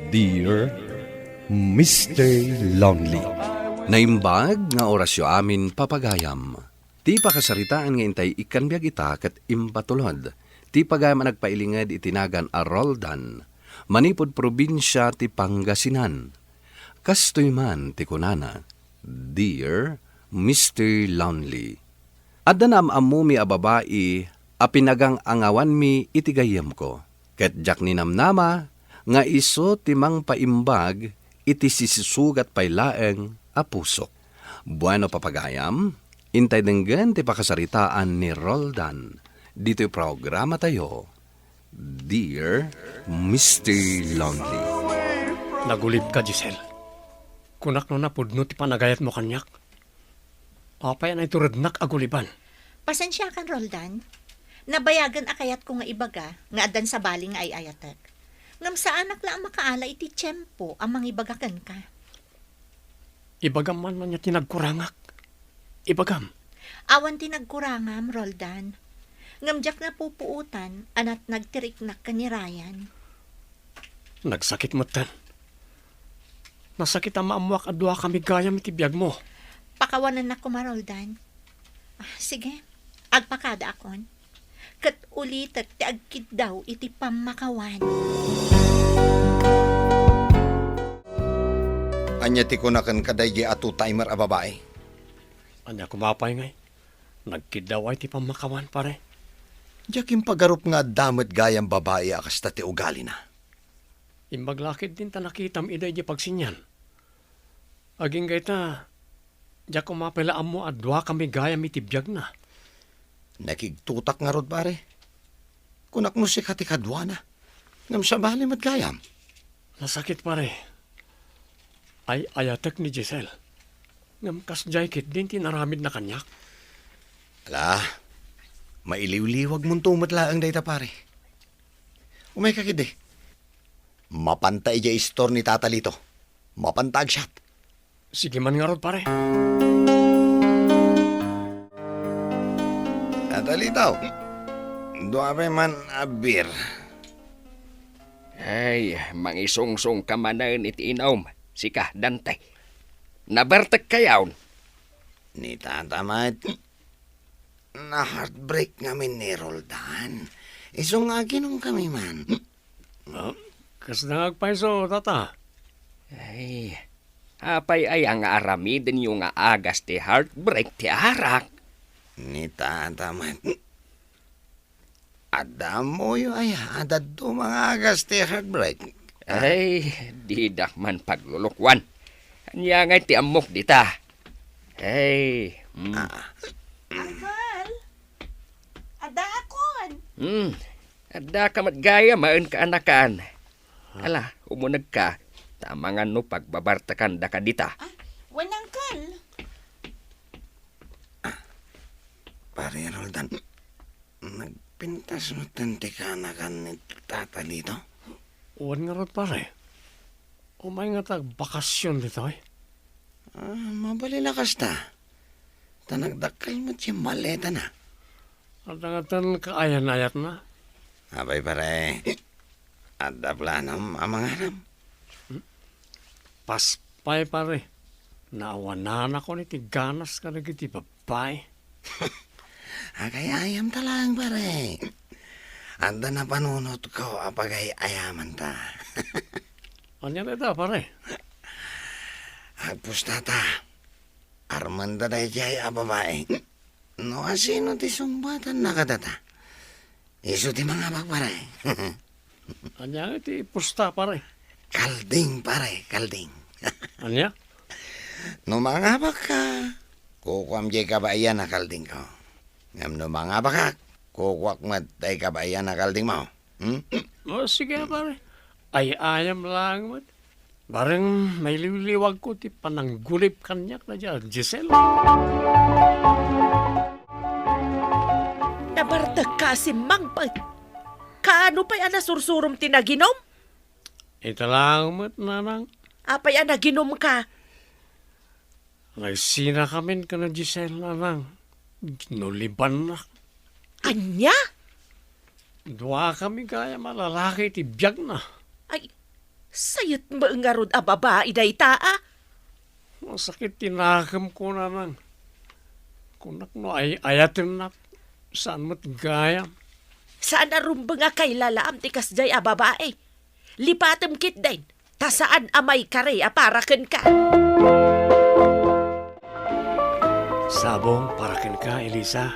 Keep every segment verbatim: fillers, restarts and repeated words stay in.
Dear Mister Lonely. Naimbag nga orasyo amin, papagayam. Ti pakasaritaan nga intay ikkan biag ita ket impatulod ti pagayam a nagpailinged iti nagan a Roldan, manipud probinsia ti Pangasinan. Kastoy man ti kunana, "Dear Mister Lonely, adda naam-ammomi a babai a pinagang-angawanmi iti gayyemko, ket diak ninamnama nga isu ti mangpaimbag iti sisisugat pay laeng a pusok." Bueno, papagayam, intay denggen ti pakasaritaan ni Roldan ditoy programatayo, Dear Mister Lonely. Nagulibka, Giselle. Kunak no napudno ti panagayatmo kaniak. Apay a naiturednak a guliban? Pasensiakan, Roldan. Nabayagen a kayatko nga ibaga nga addan sabali nga ay-ayatek. Ngem saanak la a makaala iti tiempo a mangibaga kenka. Ibagam man ania ti nagkurangak. Ibagam. Awan ti nagkurangam, Roldan. Ngem diak napupuotan a natnag ti riknak ken ni Ryan. Nagsakit metten. Nasakit a maammoak a duakami gayam iti biagmo. Pakawanennak koma, Roldan. Ah, sige, agpakadaakon. Ket ulitek ti agkiddaw iti pammakawan. Ania ti kunaken kadaydi a two-timer a babai? Ania koma pay ngay? Nagkiddaw ay ti pammakawan, pare? Diak impagarup nga adda met gayam babai a kasta ti ugalina. Imbag la ketdin ta nakitam ida idiay pagsinian. Agingga ita, diak koma pay la ammo a duakami gayam iti biagna. Nakigtutak ngarud, pare. Kunak no sika ti kaduana. Ngem sabali met gayam. Nasakit, pare. Ay-ayatek ni Giselle. Ngem kasdiay ketdin ti naramidna kaniak. Ala, mailiwliwagmonto met laeng dayta, pare. Umayka ketdi. Mapanta idiay istor ni Tata Lito. Mapanta agsiat. Sige man ngarud, pare. Tata Lito, dua pay man a beer. Ay, mangisungsong ka manen iti inum, sika, Dante. Nabartek kayon? Ni Tata met, na-heartbreak ngamin ni Roldan. Isu nga aginum kami man. Ah, kasna nga agpayso, Tata? Ay, apay aya nga aramidenyo nga agas ti heartbreak ti arak? Ni Tata met. Adda ammoyo aya a dadduma nga agas ti heartbreak? Ay, didak man paglulukuan. Ania ngay ti ammok dita? Ay, mm. Ah. Uncle, addaakon. Hmm, addaka met gayam a kaanakan. Ala, umunegka, ta amangan no pagbabartekandaka dita. Ah, wen, Uncle. Ah, Pare Roldan, nagpintas metten ti kaanakan ni Tata Lito? Wen ngarud, pare. Umay ngata agbakasyon ditoy. Ah, mabalin a kasta. Ta nagdakkel met ti maletana. Adda ngaten kaayan-ayatna. Apay, pare, adda planom a mangaram? Paspay, pare. Naawananakon iti ganas kadagiti babbai. Agay-ayamta laeng, pare. Adda napanunotko a pagay-ayamanta. Ania dayta, pare? Agpustata. Armanda daydiay a babai. No asino ti sungbatanna kadata, isu ti mangabak, pare. Ania ti pusta, pare? Kalding, pare, kalding. Ania? No mangabakka, kukuam diay kabaian a kaldingko. Ngem no mangabakak, kukuak met diay kabaian a kaldingmo. Hmm? O, sige, pare. Ay-ayam laeng met. Bareng nailiwliwagko ti pananggulib kaniak daydiay a Giselle. Nabartekka a simmangpet. Kaano pay a nasursurom ti naginum? Ita laeng met, nanang. Apay a naginumka? Nagsinakamin ken ni Giselle, nanang. Ginulibannak. Ania? Duakami gayam a lalaki ti biagna. Ay, Sayat met ngarud a babai dayta, a. Masakit ti nakemko, Nanang. Kunak no ay-ayatennak, saan met gayam. Saan a rumbeng a kailalaam ti kasdiay a babai. Lipatem ketdin, ta saan a maikari a para kenka. Sabong para kenka, Elisa.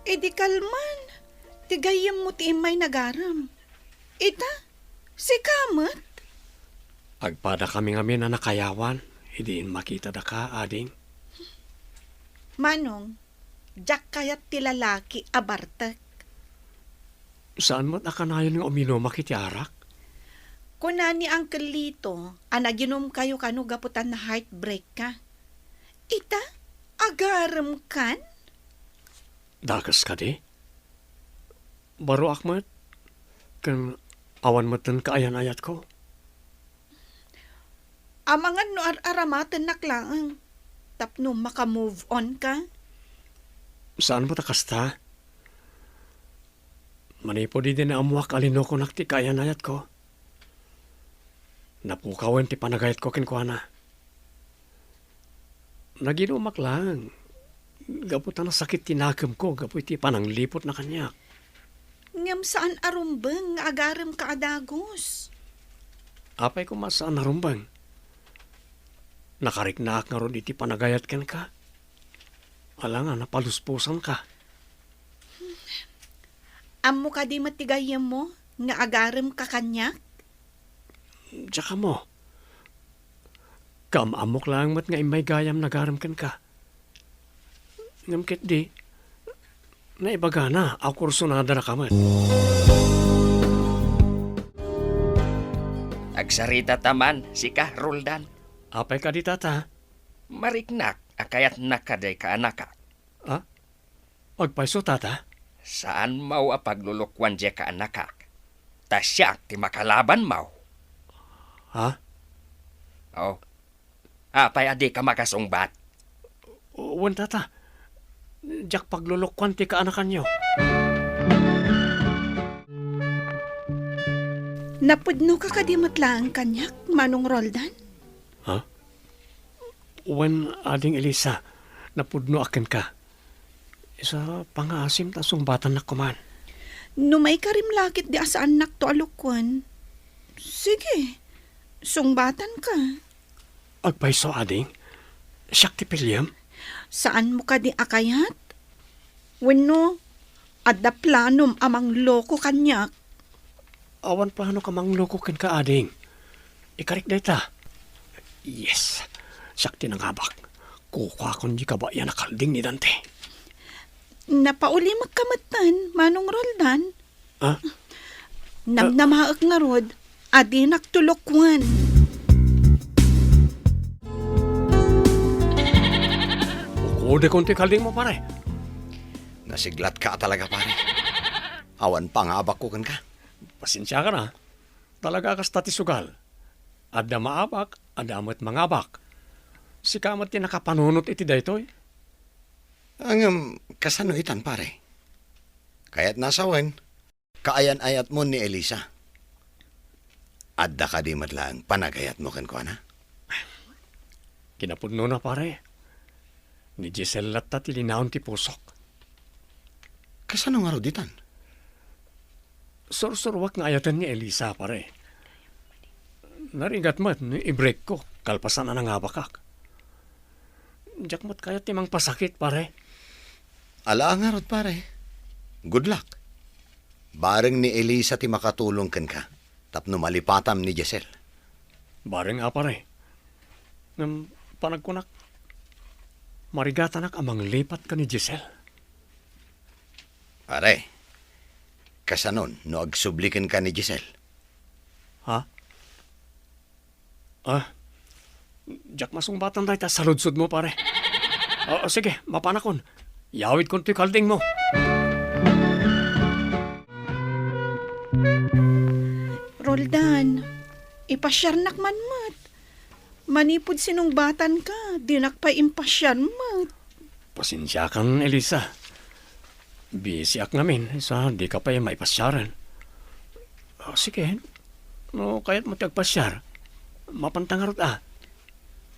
Idi kalman, ti gayyemmo ti immay nagarem. Ita, sika met? Agpadakami ngamin a nakayawan idi immakitadaka, ading. Manong, diak kayat ti lalaki a bartek. Saan met a kanayon nga uminumak iti arak? Kuna ni Uncle Lito a naginumkayo kano gapu ta na-heartbreak ka. Ita, agarem kan? Dakes kadi? Baroak met, ken awan metten kaayan-ayatko. Amangan no ar-aramatennak laeng tapno maka-move on ka? Saan met a kasta? Manipud idi naammoak a linukonak ti kaayan-ayatko, napukawen ti panagayatko kenkuana. Naginumak laeng gapu ta nasakit ti nakemko gapu iti panangliputna kaniak. Ngem saan a rumbeng nga agarem ka a dagus. Apay koma saan a rumbeng? Nakariknaak ngarud iti panagayat kenka. Ala nga napalusposanka. Ammo kadi met ti gayyemmo nga agarem ka kaniak? Diak ammo. Kaam-ammok laeng met nga immay gayam nagarem kenka. Ngem ketdi, naibagana a kursonadanaka met. Agsarita ta man, sika, Roldan. Apay kadi, Tata? Mariknak a kayatnak kadi kaanakak. Ah? Agpayso, Tata? Saanmo a paglulukoan diay kaanakak. Ta siak ti makalabanmo. Ha? Oh. Apay a dika makasungbat? Wen, Tata. Diak paglulukoan ti kaanakanyo. Napudno ka kadi met laeng kaniak, Manong Roldan? Ha? Wen, Ading Elisa, napudnoak kenka. Isu a pangngaasim ta sungbatannak koman. No maikarim la ketdi a saannakto a lukoen, sige, sungbatanka. Agpayso, ading. Siak ti piliem. Saanmo kadi a kayat? Wenno, adda planom a mangloko kaniak? Awan planok a mangloko kenka, ading. Ikarik dayta. Yes. Siak ti nangabak. Kukuakon diay kabaean a kalding ni Dante. Napaulimekka metten, Manong Roldan. Ah? Namnamaek ngarud a dinakto lukoen. Ukodekon ti kaldingmo, pare. Nasiglatka talaga, pare. Awan pangabakko kenka. Pasensiakan, a. Talaga kasta ti sugal. Adda maabak, adda met mangabak. Sika met ti nakapanunot iti daytoy. Ngem, kasano itan, pare? Kayatna a sawen, kaayan-ayatmo ni Elisa. Adda kadi met laeng panagayatmo kenkuana? Kinapudnona, pare. Ni Giselle latta ti linaon ti pusok. Kasano ngarud itan? Sursuruak nga ayaten ni Elisa, pare. Narigat met no i-break ko, kalpasan a nangabakak. Diak met kayat ti mangpasakit, pare. Ala ngarud, pare. Good luck. Bareng ni Elisa ti makatulong kenka tapno malipatam ni Giselle. Bareng a, pare. Ngem panagkunak, marigatanak a manglipat ken ni Giselle. Pare, kasanon no agsubli kenka ni Giselle? Ha? Ah, diak masungbatan dayta saludsodmo, pare. O, o, sige, mapanakon. Yawidkon toy kaldingmo. Roldan, ipasiarnak man met. Manipud sinungbatanka, dinak pay impasiar met. Pasensiakan, Elisa. Bisiak ngamin, sa dika pay maipasiaren. Ah, sige, No kayatmo ti agpasiar, mapanta ngarud a.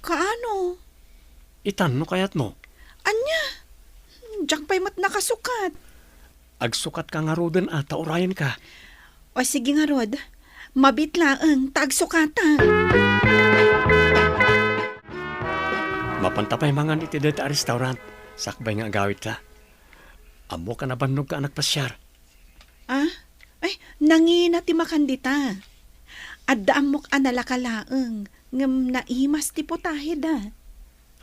Kaano? Itan no kayatmo. Ania? Diak pay met nakasukat. Agsukatka ngaruden a ta urayenka. O sige ngarud, mabiit laeng ta agsukatak. Mapanta pay mangan iti dayta a restaurant, sakbay nga agawidta. Ammok a nabannogka a nagpasiar. Ah? Ay, nangina ti makan dita. Adda ammok a nalaka laeng, ngem naimas ti putaheda.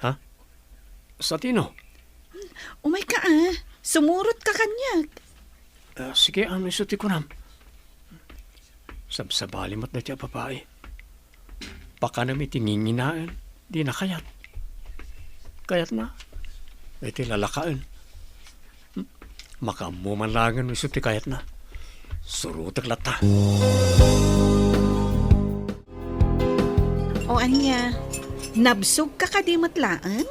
Ha? Satino? Umayka a, sumurotka kaniak. Ah, sige, ano isu ti kunam? Sabsabali met dayta a babai. Pakanem iti nginginaen, dina kayat. Kayatna, iti lalakaen. Hmm, makaammo man laengen no isu ti kayatna. Surotek latta. O ania, nabsogka kadi met laeng?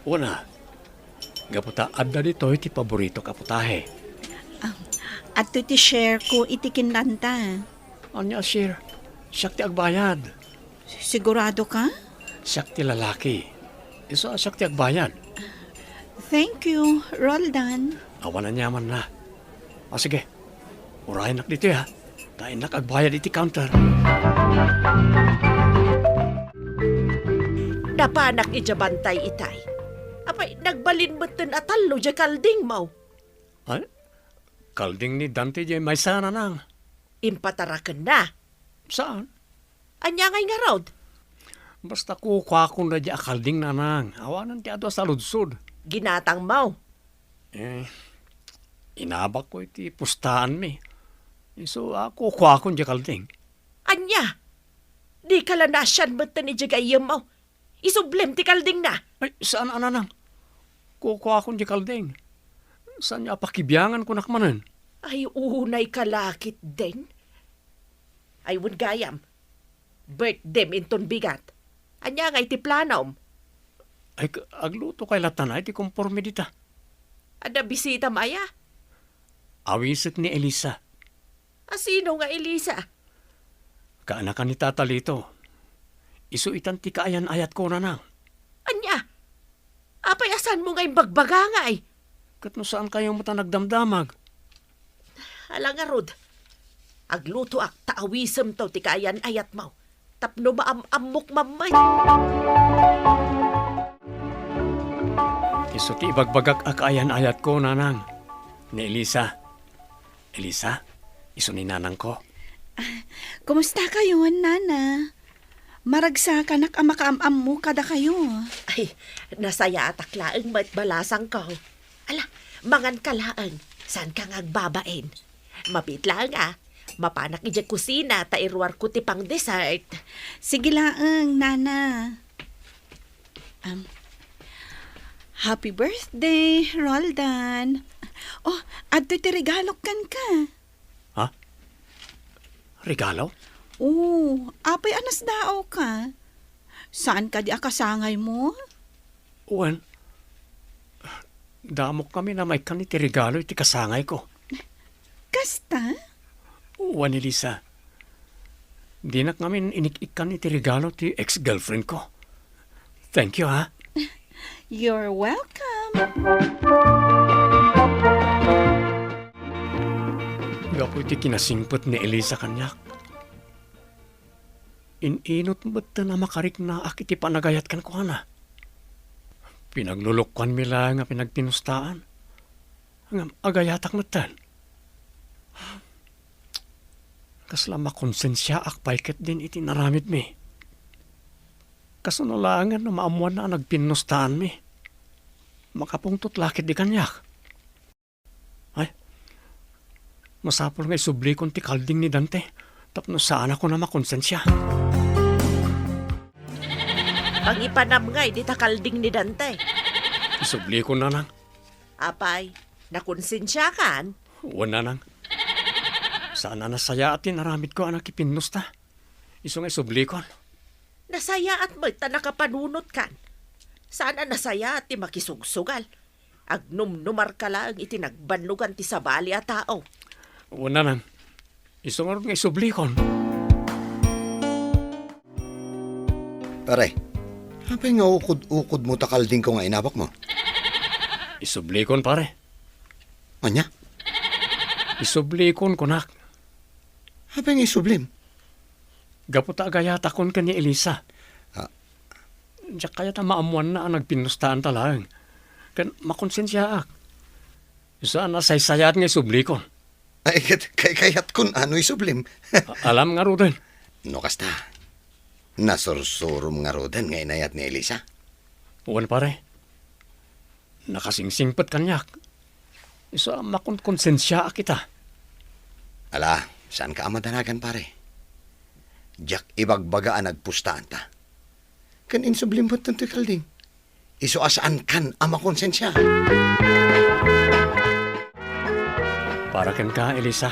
Wen a, gapu ta adda ditoy ti paboritok a putahe. Ah, adtoy ti share ko iti kinnanta. Ania a share? Siak ti agbayad. Sigurado ka? Siak ti lalaki. Isu a siak ti agbayad. Thank you, Roldan. Awan aniamanna. O sige, urayennak ditoy, ha? Ta innak agbayad iti counter. Napanak idiay bantay itay. Apay, nagbalin metten a tallo diay kaldingmo. Ay, kalding ni Dante diay maysa, nanang. Impatarakenna. Saan? Ania ngay ngarud? Basta kukuakon daydiay a kalding, nanang. Awanen ti adu a saludsod. Ginatangmo? Eh, inabakko iti pustaanmi. Isu a kukuakon diay kalding. Ania? Dika la naasian metten idiay gayyemmo. Isublem ti kaldingna. Ay, saan a, nanang. Kukuakon diay kalding. Saan a pakibiangan kunak manen. Ay, unayka la ketdin. Ay, wen gayam. Birthdayem inton bigat. Ania ngay ti planom? Ay, k-, aglutokay latta iti konporme dita. Adda bisitam aya? Awisek ni Elisa. A sino nga Elisa? Kaanakan ni Tata Lito. Isu itan ti kaayan-ayatko, nanang. Ania? Apay a saanmo nga imbagbaga ngay? Ket no saankayo met a nagdamdamag. Ala ngarud, aglutoak ta awisemto ti kaayan-ayatmo tapno maam-ammok mammet. Isu ti ibagbagak a kaayan-ayatko, nanang, ni Elisa. Elisa, isu ni nanangko. Ah, kumusta kayon, nana? Maragsakanak a makaam-ammo kadakayo. Ay, nasayaatak laeng met balasangko. Ala, manganka laeng. Saanka nga agbabain. Mabiit laeng a. Mapanak idiay kusina ta iruarko ti pang-dessert. Sige laeng, nana. Um, happy birthday, Roldan. Oh, adtoy ti regalok kenka. Ha? Regalo? Oo, apay a nasdaawka? Saan kadi a kasangaymo? Wen, damok ngamin a maikkan iti regalo iti kasangayko. Kasta? Wen, Elisa. Dinak ngamin inik-ikkan iti regalo ti ex-girlfriendko. Thank you, ha? You're welcome. Gapu iti kinasingpet ni Elisa kaniak, in-inut metten a makariknaak iti panagayat kenkuana. Pinaglulukkoanmi laeng a pinagpinustaan. Ngem agayatak metten. Kasla makonsensiaak pay ketdin iti inaramidmi. Kasano laengen no maammoanna a nagpinnustaanmi? Makapungtot la ketdi kaniak. Ay, masapul nga isublikon ti kalding ni Dante tapno saanakon a makonsensia. Pangipanam ngay dita kalding ni Dante. Isublikon, nanang. Apay, nakonsensiakan? Wen, nanang. Saan a nasayaat ti inaramidko a nakipinnusta. Isu nga isublikon. Nasayaat met ta nakapanunotkan. Saan a nasayaat ti makisugsugal. Agnumnumarka laeng iti nagbannogan ti sabali a tao. Wen, nanang. Isu ngarud nga isublikon. Pare, apay nga ukod-ukod mo ta kalding ko nga inabak mo? Isublikon, pare. Anya? Isublikon, kunak. Apay nga isublim? Gapu ta agayatakon ken ni Elisa. Ah. Diak kayat a maammoanna a nagpinustaan ta laeng. Ken makonsensiaak. Saan a saysayat nga isublikon. Ay, ket kaykayatkon a no isublim. A-, alam ngaruden. No kasta, nasursurom ngaruden nga inayat ni Elisa? Wen, pare. Nakasingsingpet kaniak. Isu a makonkonsensiaak ita. Ala, saanka a madanagan, pare. Diak ibagbaga a nagpustaanta. Ken insublim met daytoy kalding. Isu a saankan a makonsensia. Para kenka, Elisa.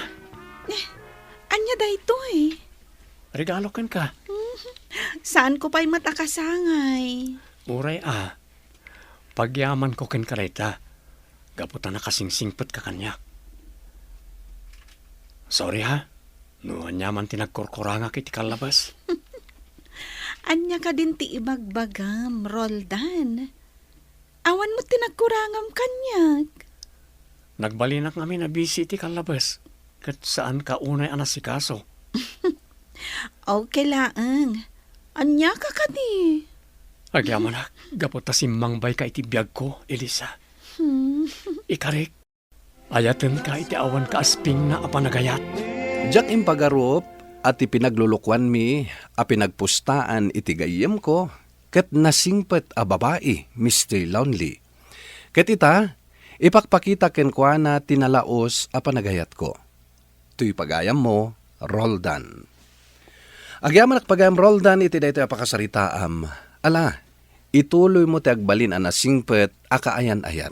Ania daytoy? Regalo kenka. Saanko pay met a kasangay. Uray a, pagyamanko kenka dayta, gapu ta nakasingsingpetka kaniak. Sorry ha, no aniaman ti nagkurkurangak iti kallabas. Ania kadin ti ibagbagam, Roldan? Awan met ti nagkurangam kaniak. Nagbalinak ngamin a busy iti kallabas, ket saanka unay a nasikaso. Okay laeng. Aniaka kadi? Agyamanak, gapu ta simmangbayka iti biagko, Elisa. Hmm. Ikarik, ayatenka iti awan kaaspingna a panagayat. Diak impagarup a ti pinaglulukoanmi a pinagpustaan iti gayyemko ket nasingpet a babai, Mister Lonely. Ket ita, ipakpakita kenkuana ti nalaus a panagayatko. Toy pagayammo, Roldan. Agyamanak pagayam, Roldan, iti daytoy a pakasaritaam. Ala, ituloymo ti agbalin a nasingpet a kaayan-ayat.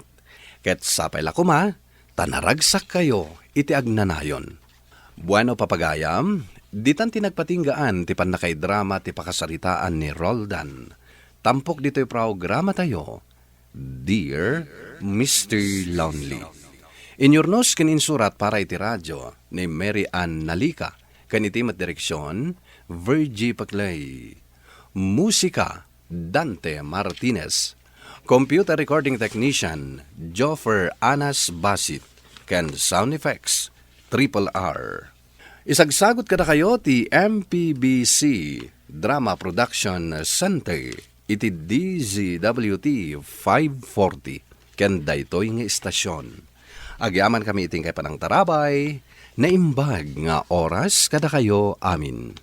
Ket sapay la koma, ta naragsakkayo iti agnanayon. Bueno, papagayam, ditan ti nagpatinggaan ti pannakaidrama ti pakasaritaan ni Roldan. Tampok ditoy programatayo, Dear Mister Lonely. Inyurnos ken insurat para iti radio ni Mary Ann Nalica, ken iti met direksion, Virgie Paclay. Musika, Dante Martinez. Computer recording technician, Joffer Anas Basit. Ken sound effects, Triple R. Isagsagut kadakayo ti M P B C Drama Production Center iti D Z W T five forty ken daytoy nga istasyon. Agyamankami iti inkay panangtarabay, naimbag nga oras kadakayo amin.